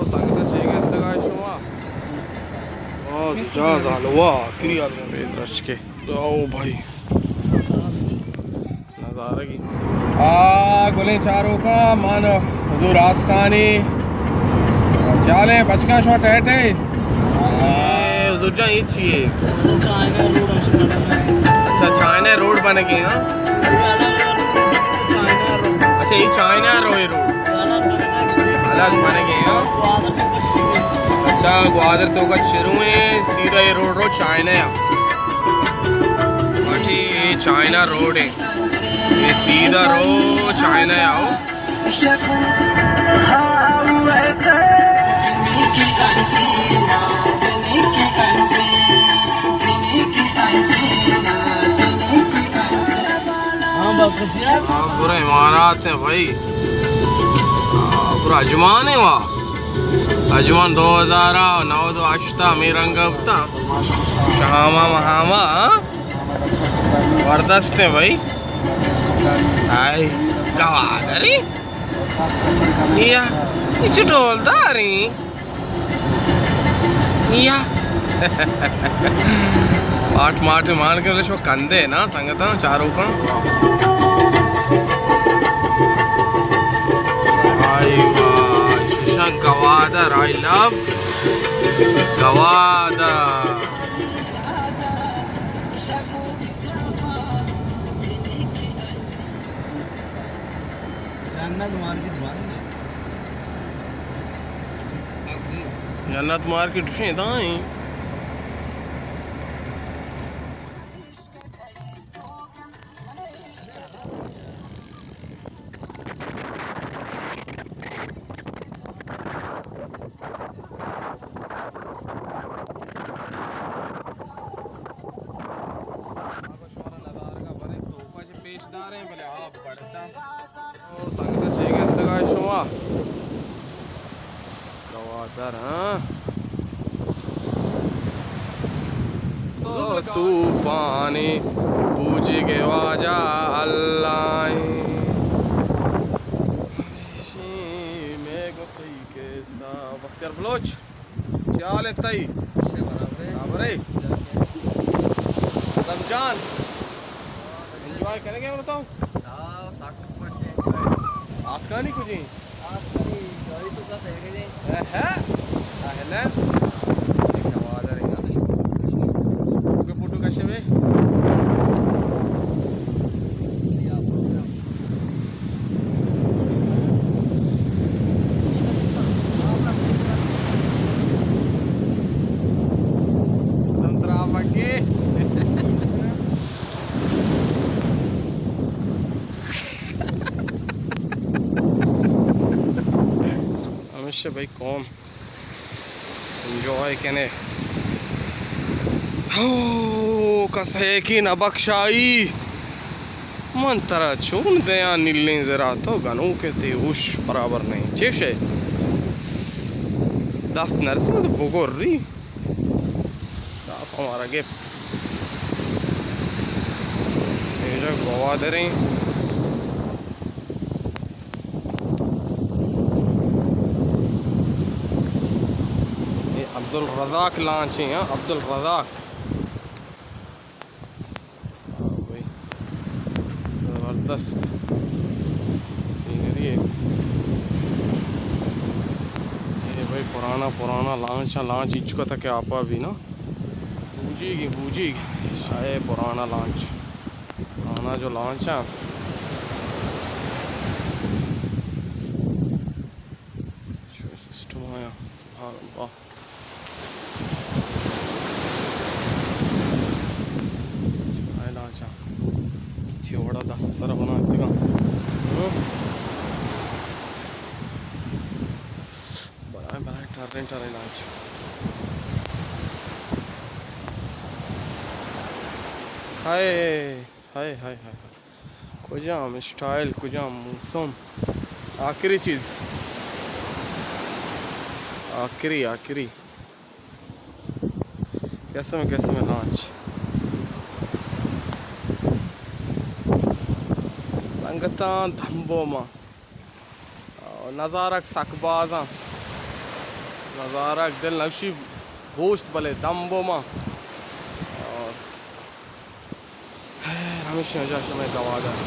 سنگت چے گندگا شما؟ آ، جاز حلوا، آخری حلوا۔ بے درچکے۔ او بھائی۔ نظارہ گی۔ آ، گلیں چاروکاں، من حضور آسکانی۔ چالیں بچکاں شما ٹیٹ ئے۔ اے، حضور جان، اے چی ئے؟ اچھا، چائنا روڈ بنگے، ہاں؟ اچھا، اے چائنا روڈ۔ الگ بنگے، ہاں؟ اچھا، گوادر توکا شروع ایں، سیدھا اے روڈ رو چائنا ئے۔ اچھا، اے چائنا روڈ ایں۔ اے سیدھا رو چائنا ئے آؤ۔ ہاں، پورا امارات ایں بھائی۔ ہاں، پورا اجمان ایں وا۔ اجمان دو ہزار نو دو ہشت ہمے رنگ بوتا۔ شہاما مہاما، ہاں؟ زبردست ایں بھائی۔ ہائے، گوادر ایں؟ یا، اے چو ڈولدار ایں؟ یا۔ پاٹ ماٹ مان کر شو کندے نا سنگتاں چاروکاں۔ آئی واہ، ششاں گوادر، I love گوادر۔ جنت مارکیٹ بند ایں۔ جنت مارکیٹ شیں دائیں۔ شمارا ندارگا بریں توکا چہ پیش داریں، بلے آپ بڑتا۔ او سنگت چے گندگا شما؟ گوادر، ہاں؟ تو توپانی بوجیگ واجہ اللہ ایں۔ ہمیشی میں گو تئی کسہ۔ بختیار بلوچ۔ چے حال ایں تئی؟ برابر ئے؟ آدم جان، انجوائے کنگے ہو تو؟ ہاں، سخت خوش ایں انجوائے۔ آسکانی کجیں؟ آسکانی جوڑی تو کا پہلے۔ اے ہے؟ اہلن۔ گوادر ایں۔ فوٹو کشے بے۔ ہمیشہ بھائی قوم انجوائے کنے۔ ہو، کسے کہ نہ بخشائی۔ من ترا چون دیاں نیلیں زرا، تو گنوک ئے، تئی ہوش برابر نہ ایں۔ چے شے؟ دست نرسی، من تو بگوری۔ صاف ہمارا گپت۔ اینجا گوادر ایں۔ اے عبدالرزاق لانچ ایں، ہاں، عبدالرزاق۔ ہاں بھائی، زبردست سینری ایں۔ اے بھائی پرانا، پرانا لانچ ایں، لانچ ہچ کتا کہ آپا بھی نا۔ بوجیگ ایں، بوجیگ۔ اے پرانا لانچ۔ پرانا جو لانچ ایں۔ شو سسٹم آیا۔ سبحان اللہ۔ اے لانچ ایں۔ چے وڑا دست سرا بنائینتگاں۔ ہاں۔ بلائیں، بلائیں، ٹریں، ٹریں لانچ۔ ہائے، ہائے، ہائے، ہائے۔ کجام اسٹائل، کجام موسم۔ آخری چیز۔ آخری، آخری۔ قسم قسم لانچ۔ سنگتاں، دمبو ما۔ نظارگ سک باز اَنت۔ نظارہ دل نوشی ہوشت بلے دم بو ما۔ اور ہمیشہ جا شمئے گوادر۔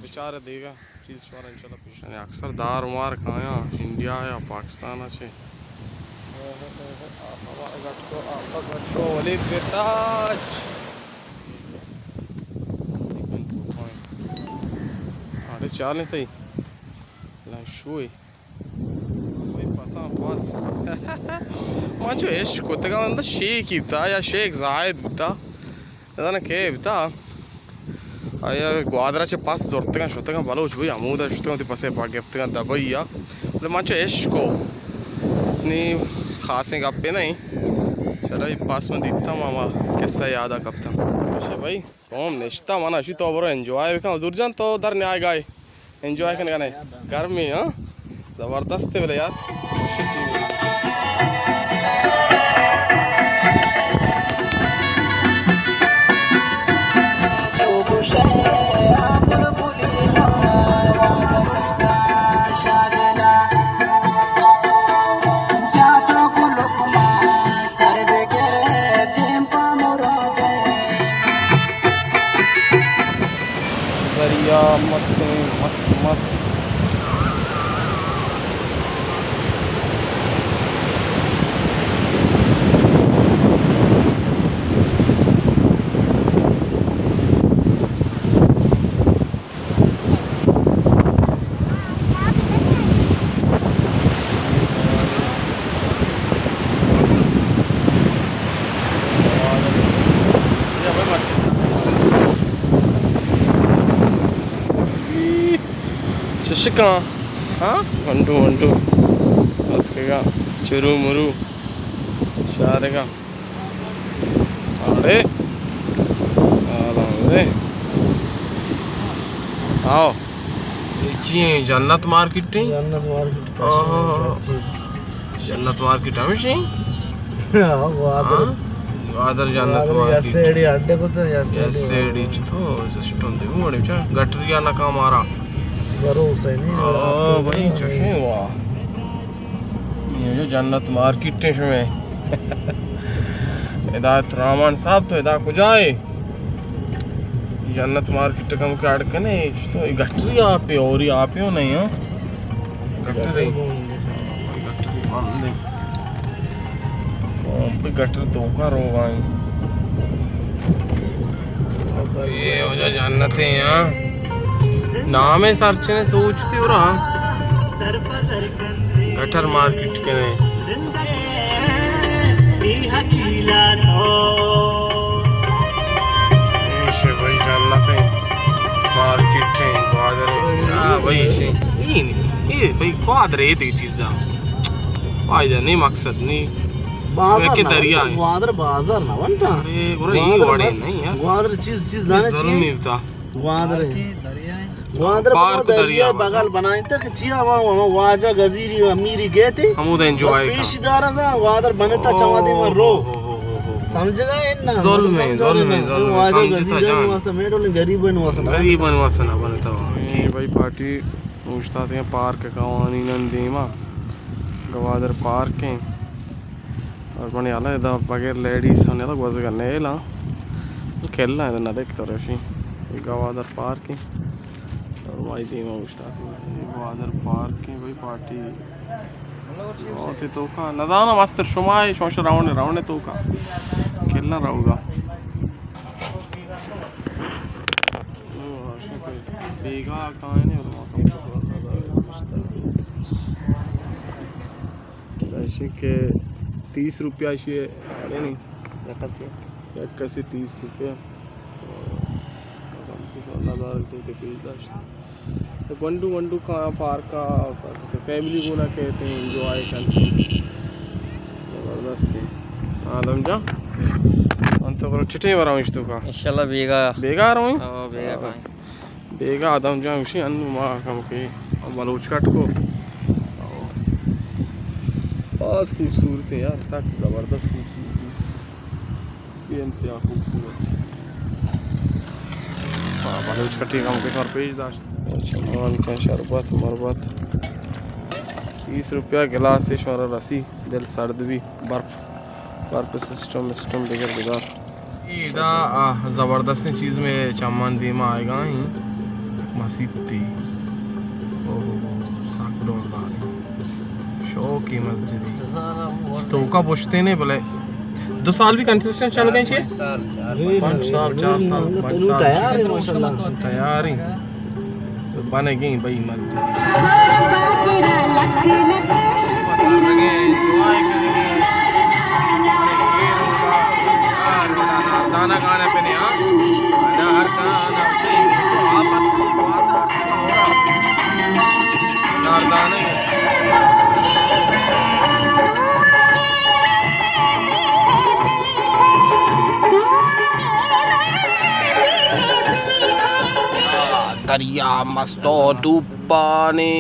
بچار دیگا چیز شمارا انشاءاللہ پیش۔ یعنی اکثر دار مار کایاں انڈیا یا پاکستان چے۔ گٹکو، آپا گٹکو، ولید گرتاچ۔ آڑے چالیں تئی لنشوئی۔ وئی پساں پس۔ من چو عشق کتگا، من شیخ بوتا یا شیخ زاہد بوتا۔ نزاناں کئے بوتا۔ آیا گوادر چہ پس زرتگاں، شتگاں بلوچ بھئی، ہمودا شتگاں، وتی پسے پا گپتگاں دبئی آ۔ بلے من چو عشق کو۔ نی خاصیں گپے نہیں۔ چلو، اے پس من دیتا، ما، ما قصہ یادا کپتا۔ اچھا بھائی۔ قوم نشتہ، من اشی تو برو انجوائے بکن۔ حضور جان، تو در نیائے گائے انجوائے کن کنے۔ گرمی، ہاں؟ زبردست ہے بلے یار۔ خوشی سی۔ دریا مست ہیں، مست، مست۔ چشکاں، ہاں؟ گنڈو منڈو اتکگا، چرو مرو شارگا۔ اڑے۔ آرام دے۔ آؤ۔ اے چی ہیں؟ جنت مارکیٹ ہیں؟ جنت مارکیٹ۔ آہا۔ جنت مارکیٹ ہمیشی؟ ہاں، گوادر۔ ہاں؟ گوادر جنت مارکیٹ۔ ایس سی ڈی اڈے کو تو، S C D. S C D چ تو سسٹم دے، وہ بڑے چا گٹریا نہ کا مارا۔ بھروسہ نہیں۔ آ، بھائی، چشیں واہ۔ یہ جو جنت مارکیٹ ہے شمے۔ ہدایت رحمان صاحب، تو ادا کجا ہے؟ جنت مارکیٹ کم کاڑ کنے، تو یہ گٹری آپ ہے، اور یہ آپ ہے نہیں، ہاں؟ گٹری۔ گٹری بند ہے۔ قوم پہ گٹر توکا روگا ہیں۔ یہ وجہ جنت ہیں یہاں۔ نام ہے سرچنے سوچتی ہو رہا۔ گٹر مارکیٹ کنے۔ ایشی بھائی جنت ہیں۔ مارکیٹ ہیں، گوادر ہیں۔ ہاں بھائی، ایشی۔ یہ نہیں۔ یہ بھائی گوادر ہے، یہ چیزاں۔ فائدہ نہیں، مقصد نہیں۔ بازار کہ نہ دریا بنتا، ہے۔ گوادر بازار نہ بنتا۔ ارے، گورا یہ گوادر وڑے بس، نہیں یار۔ گوادر چیز، چیز یہ ظلم چیز۔ ہی بتا۔ گوادر ہے۔ دریا ہے۔ گوادر پارک بنتا، دریا دریا بس۔ بغل بنائیں تک چیا وہاں، وہاں واجہ گزیری امیری گئے تھے۔ ہمودا انجوائے بس کا۔ پیشی دارا تھا، گوادر بنتا چوا دے من رو۔ ہو، ہو، ہو، ہو، ہو۔ سمجھ گئے نا؟ ظلم ہے، ظلم ہے، ظلم ہے۔ واجہ سمجھتا گزیری جان۔ واسطے میڈو نے غریب بن واسطے نہ بنتا۔ غریب بن واسطے نہ بنتا۔ یہ بھائی پارٹی اوشتاتگیں پارک قوانیناں دیما، گوادر پارک ہیں۔ اور منی حالا ادا بغیر لیڈیز ہم ادا گوزگا نیلاں۔ کھیلنا ہے نہ دیکھ تو رشی۔ یہ گوادر پارک ہیں۔ اور وائی دیما اوشتاتگیں۔ یہ گوادر پارک ہیں بھائی پارٹی۔ بہت ہی توکا۔ نہ دانا مستر شما ہے، شما شو راؤنڈ، راؤنڈ توکا۔ کھیلنا رہوگا۔ بیگاہ کائنے اور موسم ایشی کہ تیس روپیہ ایشی ہے، یعنی یک کسی۔ یک کسی تیس روپیہ۔ اور موسم کچھ اللہ دار تو کہ پیش داشت۔ تو گونڈو ونڈو کا پارک کا فیملی گونا کہتے ہیں، انجوائے کرتے ہیں۔ زبردست ہے۔ آدم جان، من تو برو چٹے برا ہوں اشتو کا۔ انشاءاللہ بیگا۔ بیگا رہوں؟ ہاں، بیگا ہاں۔ کائیں۔ بیگا آدم جان اسی ان ما کم کے بلوچ کٹ کو۔ باز خوبصورت ہے یار، سخت زبردست خوبصورت ہے۔ بے انتہا خوبصورت۔ ہاں، بلوچ کٹی کم کے شمار پیش داشت۔ اچھا، مان کن شربت مربت۔ بیست روپیہ گلاس شمارا رسی، دل سرد بی، برف، برف سسٹم سسٹم بگر بدار۔ ادا، آ، زبردستیں چیز میں چمان دیما آئے گا ہی، مسیت تھی۔ اوہ، سک ڈولدار۔ شوقی مسجد۔ توکا پشتے نے بلے دو سال بھی کنسسٹنٹ چل گئے چے؟ پانچ سال، چار سال، پانچ سال۔ تیار ہیں، ماشاءاللہ۔ تیار ہیں۔ بنگیں بھئی مسجد۔ ناردانہ گانا پہ نیا۔ ناردانہ۔ ناردانہ۔ دریا مست و توپانی،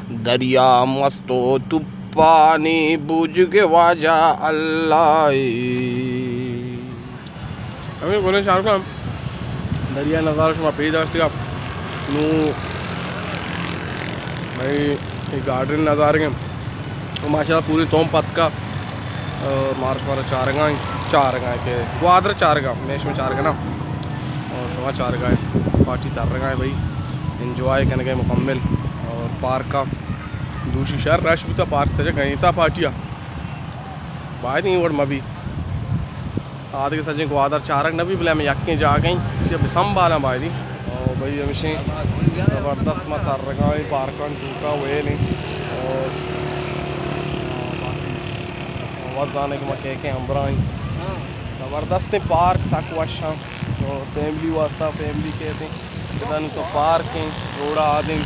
دریا مست و توپانی، بوجگ واجہ اللہ۔ ہمے گلیں چارگاں دریا نظارہ شما پیش داشتگا۔ نوں بھئی اے گارڈن نظارگ ایں۔ تو ماشاءاللہ پوری توم پتکا اور مارش مارا چارگاں، چارگاں کہ گوادر چارگاں، میں شما چارگاں نا۔ اور شما چارگاں پارٹی ترگاں بھئی، انجوائے کنگے مکمل۔ اور پارک کا دوشی شہر رش بوتا، پارک سجا گئیتا پارٹیا۔ باید ایں وڑ مبی۔ آدگہ سجیں گوادر چارگ نہ بی، بلے ہمیں یکیں جاگہ ایں، ایشی بہ سنبھالاں بایدی۔ او بھئی ہمیشیں زبردست ما ترگاں ایں، پارکاں توکا ویل ایں۔ اور وت زانے کہ ما کئے کئے ہمبراہ ایں۔ زبردستیں پارک، سک وشاں۔ تو فیملی واسطہ، فیملی کہتے ہیں۔ ادا نوں تو پارک ایں، روڈا آدم،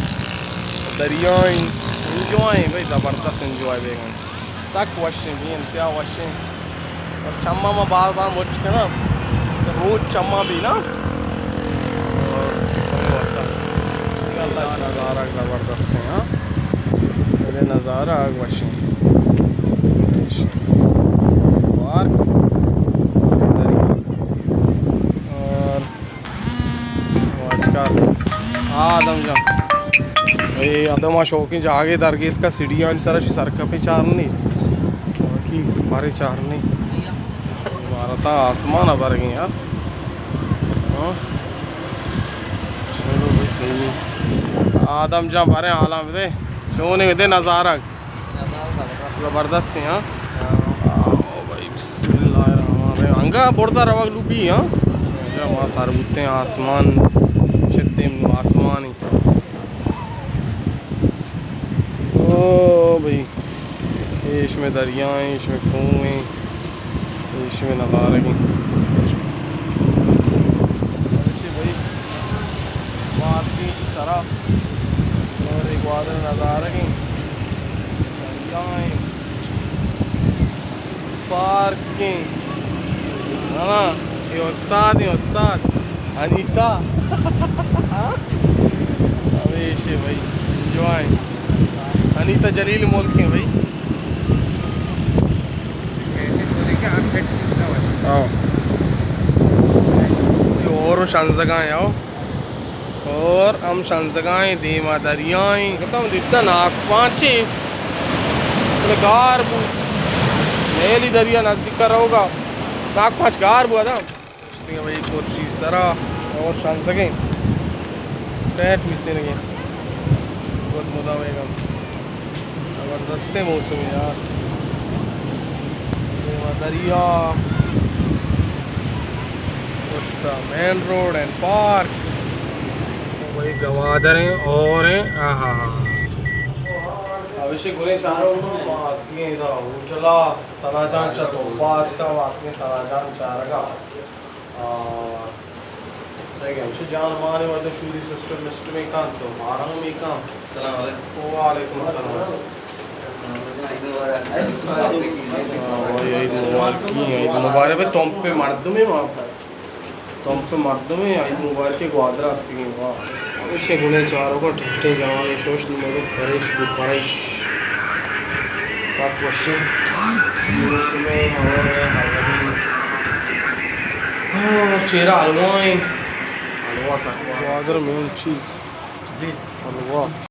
دریا ایں، انجوائے ایں بھئی، زبردست انجوائے بیگا۔ سک وش ایں بھئی، انتہا وش ایں۔ اور چماں ما بار بار مچ کناں، روچ چماں بی نا۔ اور ہمے واسطہ۔ اللہ نظارہ زبردست ایں، ہاں۔ اے نظارہ وش ایں۔ پارک۔ اور واجکار۔ آ آدم جان۔ اے آدم آ شوقیں جاگے درگیت کا سیڑھیانی سرا چی سرکپیں چارنی۔ باقی بارے چارنی۔ عمارتاں آسمان ءَ برگیں یار۔ ہاں۔ چلو بھائی صحیح۔ آدم جان بارے حالاں بدے۔ چونے دے نظارہ۔ زبردست ایں، ہاں؟ ہاں۔ آؤ بھائی، بسم اللہ الرحمن الرحیم۔ انگا بردا روگ لوٹی، ہاں؟ انگا ما سر بوتیں آسمان، چدیم نو آسمانی۔ او بھائی، ایش میں دریا ایں، ایش میں کوہ ایں۔ ایشی میں نظارگیں۔ ایشی بھائی، ما اتکیں ایشی سرا اور اے گوادر نظارگیں۔ دریائیں۔ پارکیں۔ ہاں، اے استاد ایں، استاد۔ انیتا۔ ہمیشی بھائی، انجوائے۔ انیتا جلیل ملک ایں بھائی۔ ہاں۔ اور شنزگاں یاو۔ اور ہم شنزگاں دیما دریائیں۔ کتم دیتا ناکپانچی۔ بلے گار بو۔ نیلی دریا نزدیک روگا۔ ناکپانچ گار بو ادا۔ نشتگیں بھئی کرسی سرا اور شنزگیں ٹیٹ مسینگیں۔ وت مدام ایگا۔ زبردستیں موسم یار۔ دیما دریا۔ پشتا مین روڈ اینڈ پارک۔ بھئی گوادر ایں اور ایں۔ آہا۔ اوشی گلیں چارو ما اتکیں ادا ہوٹلا۔ ثنا جان چہ توپا اتکا، ما اتکیں ثنا جان چارگا۔ آ، دیگہ ہمشی جان مانے وردے شودی سسٹم مسٹم ایں کن تو مارا ہم ایں کن۔ السلام علیکم۔ وعلیکم السلام۔ عید مبارک۔ آ، عید مبارکی، عید مبارک۔ بھئی تمپ مردمے ما۔ تمپ مردمے عید مبارک گوادر اتکگیں۔ واہ۔ ہمیشی گلیں چاروکاں ٹھٹیں جوانیں شوش نمودو پریش بو پریش۔ سک وشیں موسم ایں اور ہر وڑی۔ اور چیرا حلوہ ایں۔ حلوہ سک وش۔ گوادر مین چیز۔ جی۔ حلوہ۔